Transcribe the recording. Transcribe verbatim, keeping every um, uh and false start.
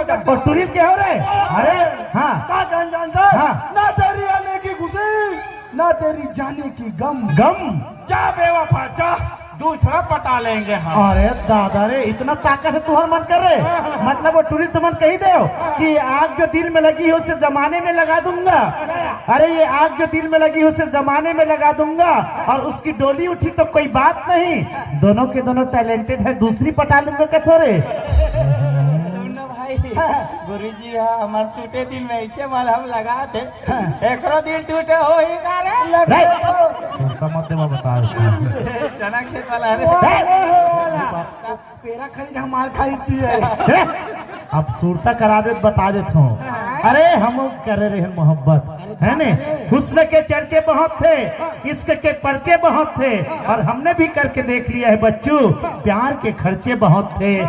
और टुरी ल कहे हो रे? अरे हाँ। का जान जानता? हाँ। ना तेरी आने की खुशी, ना तेरी जाने की गम। गम? जा बेवफा, जा, दूसरा पटा लेंगे हम। अरे दादा रे, इतना ताकत है तुम्हार मन कर रे। हाँ, हाँ, हाँ। मतलब वो टुरी तुमन कही दे हो कि आग जो दिल में लगी है उसे जमाने में लगा दूंगा। अरे ये आग जो दिल में लगी है उसे जमाने में लगा दूंगा, और उसकी डोली उठी तो कोई बात नहीं, दोनों के दोनों टैलेंटेड है, दूसरी पटा लूंगा कथो रे। सुन ना भाई, गुरुजी हा हमार टूटे दिल में ऐसे मलहम लगा थे, एकरो दिल टूटे हो ही ना रे। रे, सुनता मत देवा बता। चना खेत वाला है रे। वाला। पेरा खरीद हमार खरीदती है। हे, अब सुरता करा दे, बता देत हूँ। अरे हम करे रहे मोहब्बत, है ने? हुस्न के चर्चे बहुत थे, इश्क के पर्चे बहुत थे, और हमने भी करके देख लिया है बच्चू। प्यार के खर्चे बहुत थे,